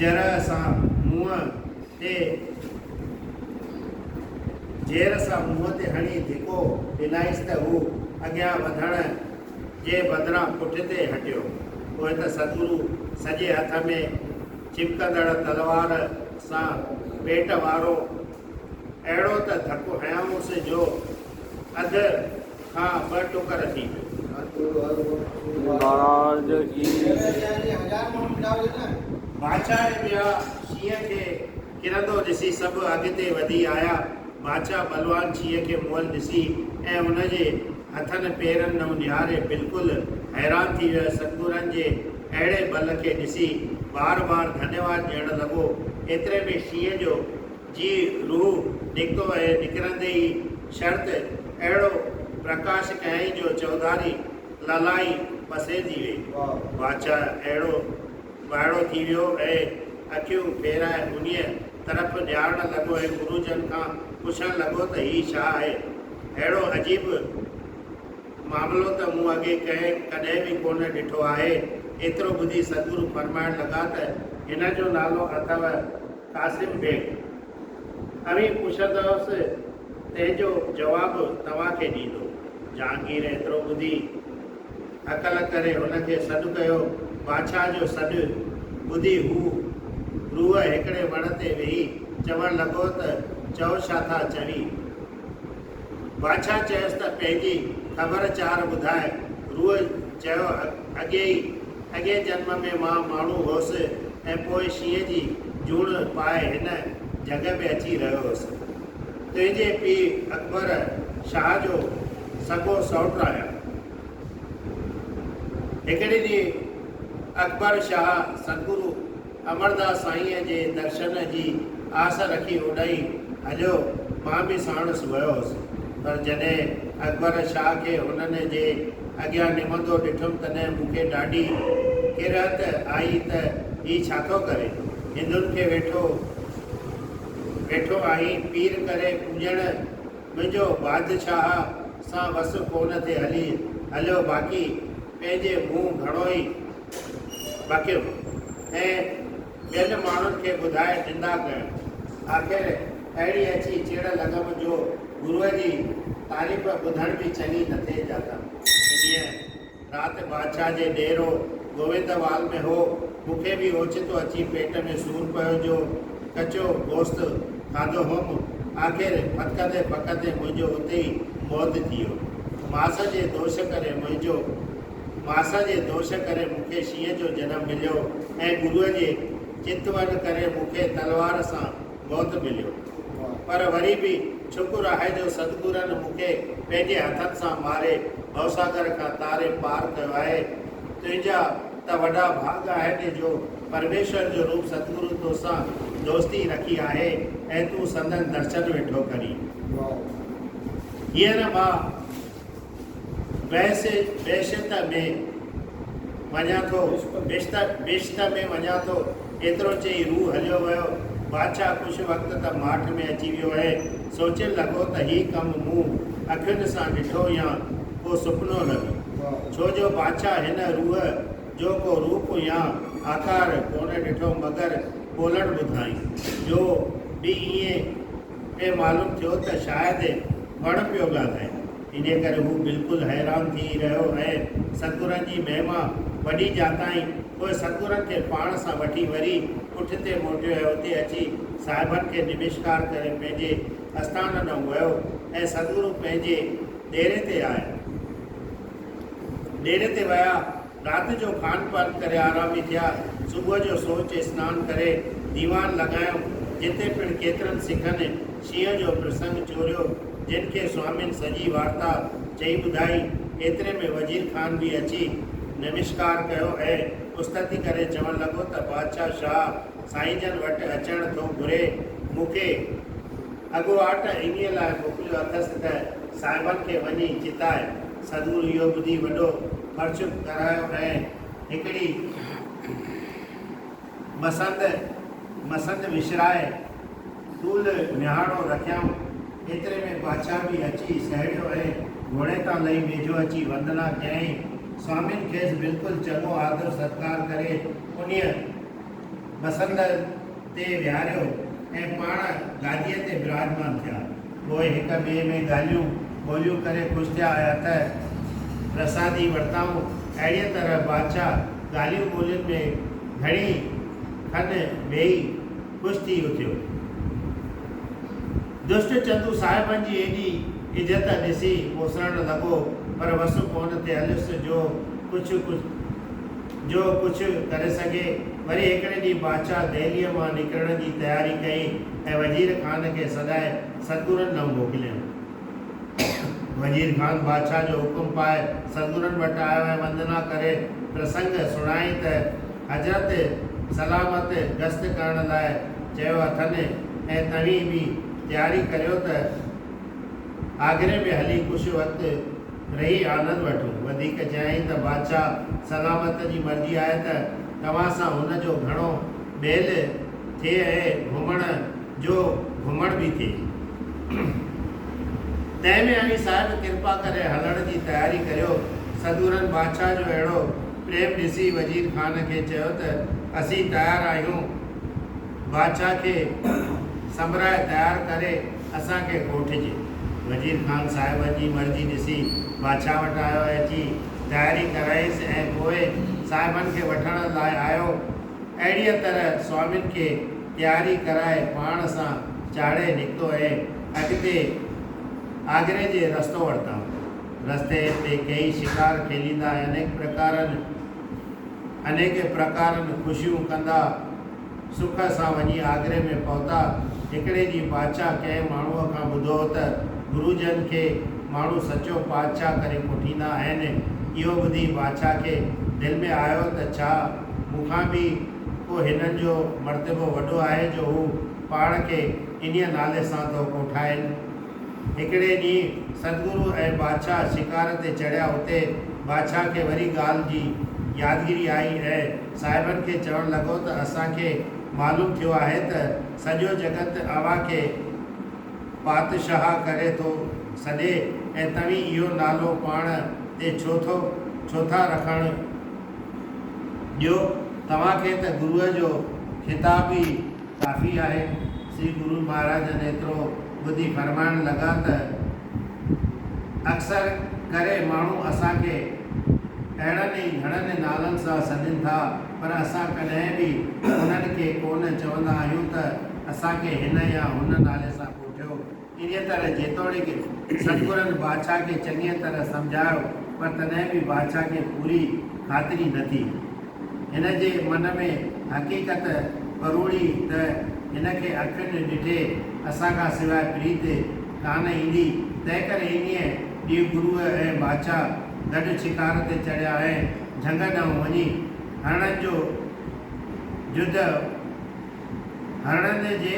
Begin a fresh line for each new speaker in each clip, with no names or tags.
جرح سان منهن تي زير سان منهن تي هڻي ڌڪو ڏنائينس ته هو اڳيان وڌڻ جي بدران پٺتي هٽيو. پوء ته ستگرو سڄي هٿ ۾ چمڪندڙ تلوار سان پيٽ وارو اهڙو ته ڌڪ هنيائونس جو اڌ کان ٻه ٽڪر ٿي پيو.
مهاراج ڪي.
بادشاهه ۽ ٻيا شينهن کي ڪرندو ڏسي سڀ اڳتي وڌي آيا. بادشاهه ٻلوان شينهن کي مئل ڏسي ۽ ان جي هٿن پيرن ڏانهن نهاري بلڪل حيران ٿي ويو ۽ ستگرن جي اهڙي ٻل کي ڏسي بار بار ڌنيواد ڏيڻ لڳو. ايتري ۾ شينهن جو جي روح نڪتو ۽ نڪرندي ئي شرط اهڙو پرڪاش ڪيائين جو چوڌاري لالائي پسيجي وئي. بادشاهه اهڙو وائڙو ٿي ويو ۽ اکيون ڦيرائي انهيء طرف نهارڻ لڳو ۽ گرو جن کان پڇڻ لڳو ته هي ڇا آهي؟ اهڙو عجيب معاملو ته مون اڳي ڪنهن ڪڏهن به ڪونه ڏٺو آهي. ايترو ٻڌي ستگرو فرمائڻ لڳا ته هن جو نالو اٿئو قاسم بيگ. اوهين پڇندؤس تنهن جو جواب توهان کي ڏيندو. جهانگير ايترو ٻڌي هڪل ڪري هن کي سڏ ڪيو. بادشاهه جو سڏ ٻڌي هو روح هڪڙي وڻ تي ويهي چوڻ لڳو ته چئو ڇا ٿا چوين؟ بادشاهه چيس ته پنهنجي خبر چار ٻڌاء. روح چيو اڳي ئي اڳئين جنم ۾ مان ماڻهو هوس ۽ پوء شينهن جي جوڻ پائي هن جڳ ۾ اچي رهيو هوس. تنهنجي پيء اڪبر شاهه جو سڳو سئوٽ آهيان. هڪڙي ڏينهن اڪبر شاهه ستگرو امرداس سائينء جي درشن جي آس رکي اوڏانهن هليو. مان به ساڻس ويو هوس. پر جڏهن اڪبر شاهه کي هنن جي اڳيان نمندو ڏٺم تڏهن مون کي ڏاڍي ڪراهت آئي ته هي ڇا ٿو ڪري؟ هندن کي ويٺو ويٺو آهين پير ڪري پوڄڻ منهنجو بادشاهه سان وس ڪونه ٿي هلي هليو باقي پنهنجي منهن گهڻو ئي بڪيم ۽ ٻين ماڻهن کي ٻڌائي نندا ڪيم. آخر اهڙي اچي چڙ لڳم جو گروء جي تعريف ٻڌڻ به چڱي نه ٿي ڄاتم. انهيء رات بادشاهه جي ڏيرو گووندوال ۾ هو. مون کي به اوچتو اچي پيٽ ۾ سور پيو جو ڪچو گوشت کاڌو هوم. آخر ڦٿڪندي ڦڪندي منهنجو اتي ئي موت ٿي ويو. ماس جي دوش ڪري منهنجو ماس جي دوش ڪري مون کي شينهن جو جنم مليو ۽ گروء جي چتون ڪري مون کي تلوار سان موت مليو. پر وري به شڪر آهي جو ستگرن مون کي پنهنجي هٿن سان ماري ڀوساگر کان تاري پار ڪيو آهي. تنهنجا ته وڏا ڀاڳ آهن جو پرميشور جو روپ ستگرو توسان دوستي رکي آهي ۽ تون سندن درشن ويٺو ڪرين. هينئر مان بحث بهشت ۾ وڃان ٿو، بهشت بهشت ۾ وڃان ٿو. ايترو چئي روح هليو ويو. بادشاهه ڪجهه وقت ته ماٺ ۾ اچي ويو ۽ سوچڻ لڳو ته هي ڪم مون اکين سان ڏٺو يا ڪو سپنو لڳو. ڇو جو بادشاهه هن روح جو ڪو روپ يا آڪار ڪونه ڏٺو مگر ٻولڻ ٻڌائين، جو به ائين پئي معلوم ٿيو ته شايد وڻ پيو ڳالهائي. انهيء ڪري هو بلڪل حيران ٿي رهيو ۽ ستگرن جي مهما وڏي ڄاتائين. پوء ستگرن کي پاڻ سان وٺي وري پٺتي موٽيو ۽ اتي اچي صاحبن کي نمشڪار ڪري پنهنجي اسٿان ڏانهن ويو ۽ ستگرو پنهنجي ڏيري تي آيا. ڏيري تي ويا. رات جو کان پان ڪري آرامي ٿيا. صبح جو سوچ اسنان ڪري ديوان لڳايائون، جتي پڻ ڪيترن سکن شينهن جو پرسنگ چوريو، جن کي سوامين سڄي وارتا چئي ٻڌائي. ايتري ۾ وزير خان به اچي نمشڪار ڪيو ۽ استتي ڪري چوڻ لڳو ته بادشاهه شاهه سائينجن وٽ اچڻ ٿو گهري، مون کي اڳواٽ انهيء لاء موڪليو اٿس ته صاحبن کي وڃي چتاء. سدگرو اهو ٻڌي وڏو خرچ ڪرايو ۽ هڪڙي مسند مسند وڇرائي طول مهاڙو رکيائون. ايتري ۾ بادشاهه به اچي سهڙيو ۽ گهوڙي تان لهي ويجهو اچي وندنا ڪيائين. سوامين کيس بلڪل چڱو آدر ستڪار ڪري انهيء. مسند تي ويهاريو ۽ پاڻ گاديء تي براجمان ٿيا. پوء هڪ ٻئي ۾ ڳالهيون ٻولهيون ڪري خوش ٿيا ۽ هٿ پرسادي ورتائون. اهڙيء طرح بادشاهه ڳالهيون ٻولهين ۾ گهڻي کن ويهي خوش ٿي اٿيو. دشٽ چندو صاحبن جي ايڏي عزت ڏسي پوسرڻ لڳو، پر وس ڪونه ٿي هليس جو ڪجهه جو ڪجهه ڪري سگهي. وري هڪڙي ڏينهن بادشاهه دهليء مان نڪرڻ جي تياري ڪئي ۽ وزير خان کي سڏائي ستگرن ڏانهن موڪليائين. وزير خان بادشاهه جو حڪم پائي ستگرن وٽ آيو ۽ وندنا ڪري پرسنگ سڻايائين ته حضرت سلامت گشت ڪرڻ لاء چيو اٿن ۽ توهين به تياري ڪريو ته آگري ۾ هلي ڪجهه وقت رهي آنند وٺون. وڌيڪ چيائين ته بادشاهه سلامت جي مرضي آهي ته توهان سان هن جو گهڻو ميل ٿئي ۽ گهمڻ جو گهمڻ به ٿئي. تنهن ۾ اوهين صاحب ڪرپا ڪري هلڻ جي تياري ڪريو. سدورن بادشاهه جو اهڙو پريم ڏسي وزير خان کي چيو ته اسين تيار آهيون. بادشاهه کي سنڀرائي تيار ڪري اسان کي ڪوٺجي. وزير خان صاحبن جي مرضي ڏسي بادشاهه وٽ آيو ۽ اچي تياري ڪرايس ۽ پوء صاحبن کي وٺڻ لاء آيو. اهڙيء طرح سوامين کي تياري ڪرائي پاڻ سان چاڙهي نڪتو ۽ اڳتي آگري جي رستو ورتائون. رستي تي ڪيئي شڪار کيليندا ۽ انيڪ پرڪارن انيڪ پرڪارن خوشيون ڪندا سک سان وڃي آگري ۾ پهتا. هڪڙي ڏينهن بادشاهه ڪنهن ماڻهوء کان ٻڌو ته گروجن کي ماڻهو سچو پادشاهه ڪري ڪوٺيندا آهن. اهو ٻڌي بادشاهه کي دل ۾ آيو ته ڇا مون کان به ڪو هنن جو مرتبو وڏو آهي جو هو پاڻ کي انهيء نالي سان ٿو ڪوٺائين؟ هڪڙي ڏينهن ستگرو ۽ بادشاهه شڪار تي چڙهيا. اتي بادشاهه کي وري ڳالهه جي يادگيري آئي ۽ صاحبن کي چوڻ لڳو ته اسان کي معلوم ٿيو آهي ته سڄو جڳت اوهان کي پاتشاهه ڪري ٿو سڏي ۽ توهين اهو نالو پاڻ تي ڇو ٿو ڇو ٿا رکڻ ڏيو؟ توهان کي ته گروء جو خطاب ئي ڪافي آهي. سري گرو مهاراج جن ايترو ٻڌي فرمائڻ لڳا ته اڪثر ڪري ماڻهو اسان کي اهڙن ئي گهڻن نالن سان سڏين ٿا پر اسان ڪڏهن به انهن کي ڪونه چوندا آهيون ته اسان کي هن يا هن نالي سان ڪوٺيو. انهيء طرح جيتوڻيڪ ستگرن بادشاهه کي چڱيء طرح سمجهايو پر تڏهن به بادشاهه کي پوري خاطري نه ٿي. هن جي من ۾ حقيقت پروڙي ته هن کي اکين ڏٺي اسان کان سواء پريت ڪانه ايندي، تنهنڪري انهيء ڏينهن گروء ۽ بادشاهه گڏ شڪار تي چڙهيا ۽ جهنگ ڏانهن وڃي هرڻن جو جد هرڻن جي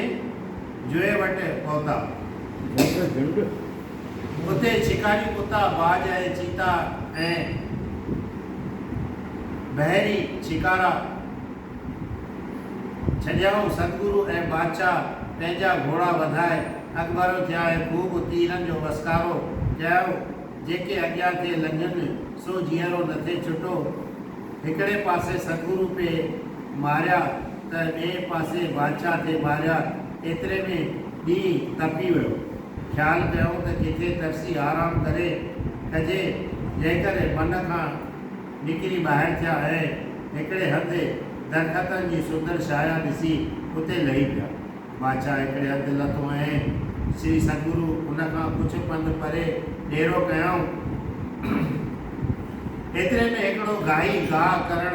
جوئي وٽ پهتا.
جهنگ جهنڊ.
اتي شڪاري ڪتا، باز ۽ چيتا ۽ بحري شڪارا ڇڏيائون. ستگرو ۽ بادشاهه پنهنجا گهوڙا وڌائي اڳڀرو ٿيا ۽ خوب تيرن جو وسڪارو ڪيائون. جيڪي اڳيان ٿئي لنگهن، سو جيئرو نه ٿئي ڇٽو. هڪڙي پاسي ستگرو پئي ماريا ته ٻئي پاسي بادشاهه ٿئي ماريا. ايتري ۾ ڏينهن تپي ويو. خيال ڪيائون ته ڪٿي ترسي آرام ڪري ڪجي، جنهن ڪري بن کان نڪري ٻاهر ٿيا ۽ هڪڙي هنڌ درختن جي سندر ڇايا ڏسي اتي لهي پيا. بادشاهه هڪڙي هنڌ لٿو ۽ شري ستگرو ان کان ڪجهه پنڌ پري ڏيرو ڪيائون. ايتري ۾ هڪڙو گاهي گاهه ڪرڻ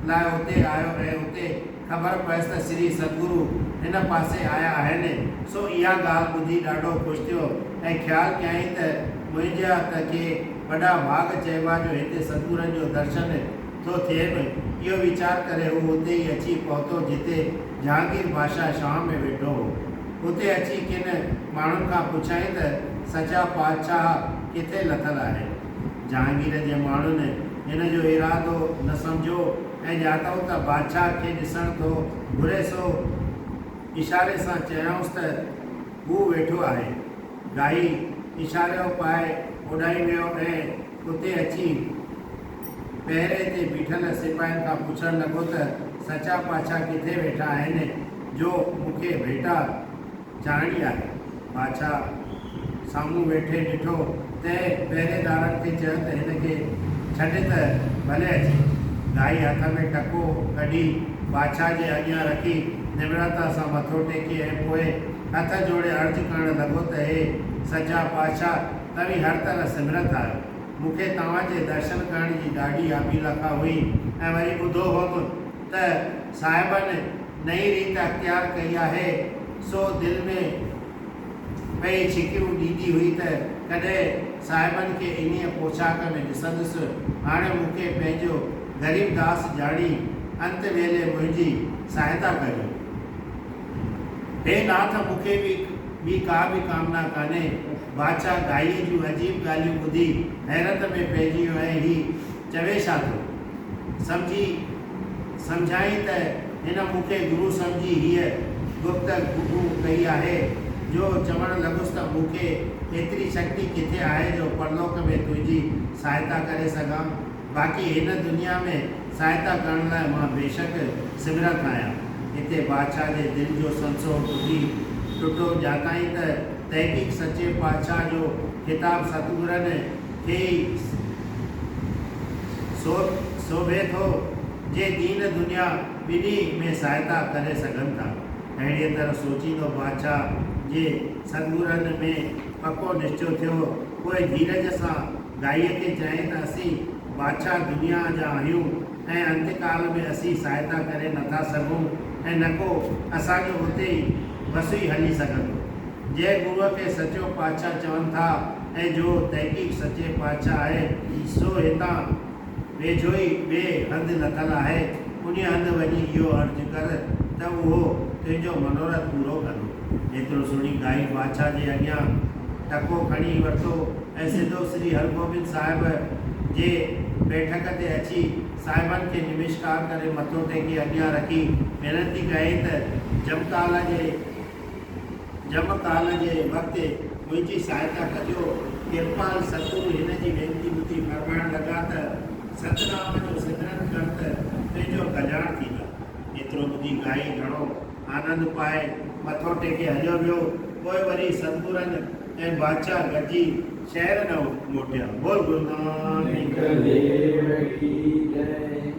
لاء اتي آيو ۽ اتي خبر پيس ته شري ستگرو هن پاسي آيا آهن، سو اها ڳالهه ٻڌي ڏاڍو خوش ٿيو ۽ خيال ڪيائين ته منهنجا ته ڪي وڏا ڀاڳ چئبا جو هتي ستگرن جو درشن ٿو ٿئيم. اهو ويچار ڪري هو اتي ئي اچي پهتو جتي جهانگير بادشاهه شام ۾ ويٺو هو. اتي اچي ڪن ماڻهن کان پڇيائين ته سچا پادشاهه ڪٿي لٿل آهن؟ جهانگير جي ماڻهن هن جو ارادو نه سمجهيو ۽ ڄاتائون ته بادشاهه کي ڏسڻ ٿو گهري سو اشاري سان چيائونس ته هو ويٺو آهي. گاهي اشارو پائي اوڏانهن ويو ۽ اتي اچي پهري تي بيٺل سپاهين کان پڇڻ لڳو ته سچا پاڇا ڪٿي ويٺا آهن، جو مون کي ڀيٽا چاڙهڻي آهي. بادشاهه سامهون ويٺي ڏٺو، تنهن پهريدارن کي چيو ته هن کي ڇڏ ته ڀلي اچي. دائي هٿ ۾ ٽڪو ڪڍي بادشاهه جي اڳيان رکي نمرتا سان مٿو ٽيڪي ۽ پوء هٿ جوڙي عرض ڪرڻ لڳو ته هي سچا پادشاهه توهين هر طرح سمرٿ آهيو. مون کي توهان جي درشن ڪرڻ جي ڏاڍي اڀيلکا هئي ۽ وري ٻڌو هوم ته صاحبن نئين ريت اختيار ڪئي آهي، سو دل ۾ پئي ڇڪيون ڏيندي هئي ته ڪڏهن صاحبن کي انهيء پوشاڪ ۾ ڏسندس. هاڻي مون کي پنهنجو غريب داس ڄاڻي انت ويلي منهنجي سهائتا ڪريو. هي ناٿ، مون کي به ٻي ڪا به ڪامنا ڪانهي. بادشاهه گائيء جون عجيب ڳالهيون ٻڌي حيرت ۾ پئجي ويو ۽ هي چوي ڇا ٿو؟ سمجهي سمجهائين ته هن مون کي گرو سمجهي هيء گفتگو ڪئي آهي، جو چوڻ لڳس ته مون کي ايتري شڪتي ڪٿي آهي جو پرلوڪ ۾ تنهنجي سهائتا ڪري سگهان، باقي هن دنيا ۾ سهائتا ڪرڻ لاء مان بيشڪ سمرٿ آهيان. هتي بادشاهه جي دل جو سنسو ٽٽي ٽٽو، ڄاتائين ته تحقيق سچي پادشاهه جو خطاب ستگرن کي ئي سوڀي ٿو، جي دين دنيا ٻنهي ۾ سهائتا ڪري سگهن ٿا. اهڙيء طرح سوچيندو بادشاهه جي ستگرن ۾ پڪو نشچو ٿيو. پوء ڌيرج سان گائيء کي چيائين ته اسين بادشاهه دنيا جا آهيون ۽ انتڪال ۾ اسين سهائتا ڪري نٿا سگهون ۽ نڪو اسان جو اتي ئي وس ئي هلي سگهندو. جنهن گروء کي سچو پادشاهه چون ٿا ۽ جو تحقيق سچي پادشاهه آهي، سو هتان ويجهو ئي ٻئي هنڌ لٿل آهي، انهيء هنڌ وڃي اهو عرض ڪر ته اهو تنهنجو منورٿ پورو ڪندو. ايترو سڻي گائي بادشاهه جي اڳيان ٽڪو کڻي ورتو ۽ سڌو سري هرگوبند صاحب جي بيٺڪ تي اچي صاحبن کي نمشڪار ڪري مٿو ٽيڪي اڳيان رکي وينتي ڪيائين ته جمڪال جي جم ڪال جي وقت منهنجي سهائتا ڪجو. ڪرپال ستگرو هن جي وينتي ٻڌي فرمائڻ لڳا ته ستنام جو سمرن ڪر ته تنهنجو ڪلياڻ ٿيندو. ايترو ٻڌي گائي گهڻو آنند پائي مٿو ٽيڪي هليو ويو. پوء وري ستگرن ۽ بادشاهه گڏجي شهر ڏانهن موٽيا. بول گرو نانڪ
ديو ڪي جئي.